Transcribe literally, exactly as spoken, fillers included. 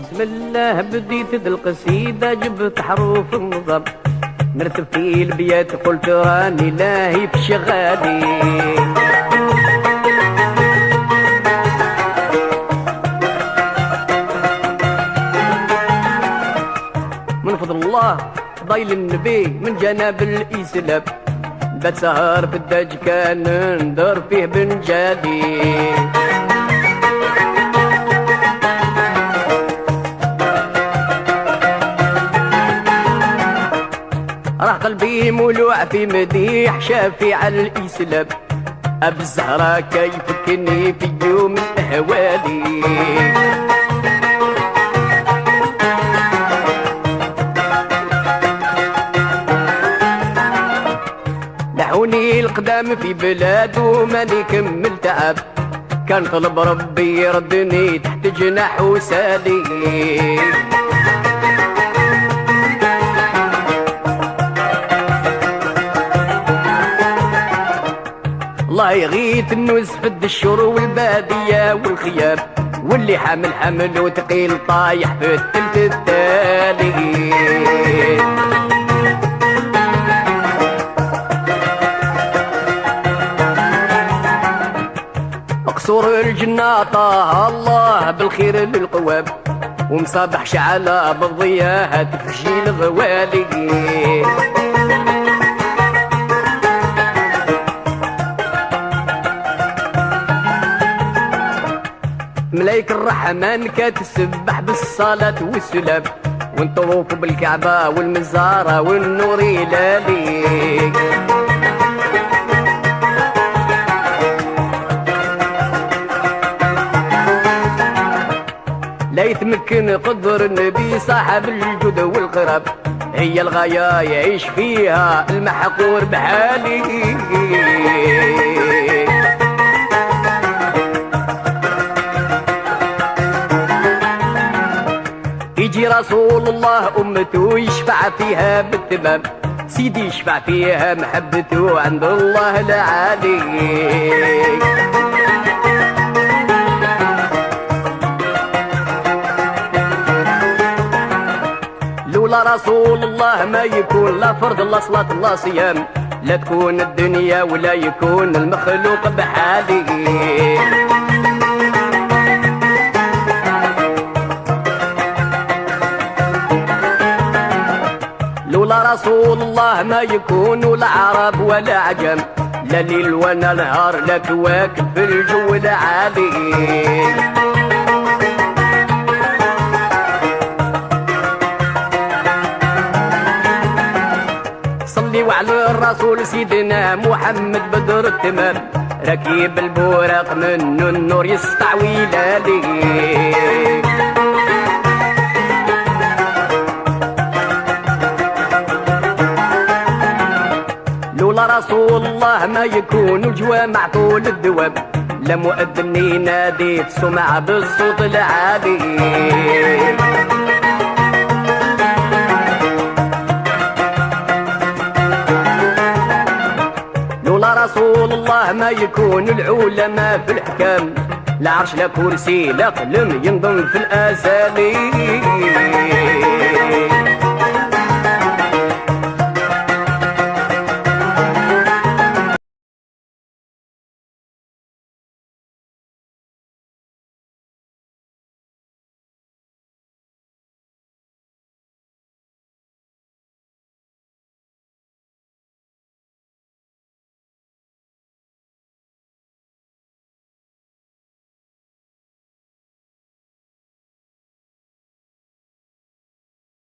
بسم الله بديت د القصيدة، جبت حروف النظم، نرتب في البيات، قلت راني لاهي في شغالي. من فضل الله، فضيل النبي من جناب الإسلام، بات سهر في الدج كان ندور فيه بنجالي. راه قلبي مولوع في مديح شفيع الإسلام، أبو الزهرة كيفكني في يوم الأهوالي. دعوني القدام في بلاد وماني كمل تعب، كان طلب ربي يردني تحت جناح وسالي. الله يغيث النوز في الدشور والبادية والخيام، واللي حامل حمل وثقيل طايح في الثلث التالي. قصور الجنة عطاها الله بالخير للقوام، ومصابح شعلة بالضياء تفجي الغوالي. ملايك الرحمن كتسبح بالصلاة والسلام، ونطوف بالكعبة والمزارة والنور يلالي. لا يتمكن قدر النبي صاحب الجود والقرب، هي الغاية يعيش فيها المحقور بحالي. يجي رسول الله أمته يشفع فيها بالتمام، سيدي يشفع فيها محبته عند الله العالي. لولا رسول الله ما يكون لا فرض، لا صلاة، لا صيام، لا تكون الدنيا ولا يكون المخلوق بحالي. لولا رسول الله ما يكونوا لا عرب ولا عجم، لا ليل ولا نهار، لا كواكب في الجو العالي. صلي وعلى الرسول سيدنا محمد بدر التمام، ركيب البوراق منه النور يسطع ويلالي. لولا رسول الله ما يكون الجوامع طول الدوام، لا مؤذن ينادي في السمعة بالصوت العالي. لولا رسول الله ما يكون العلماء في الحكام، لا عرش لا كرسي لا قلم ينظم في الأزالي.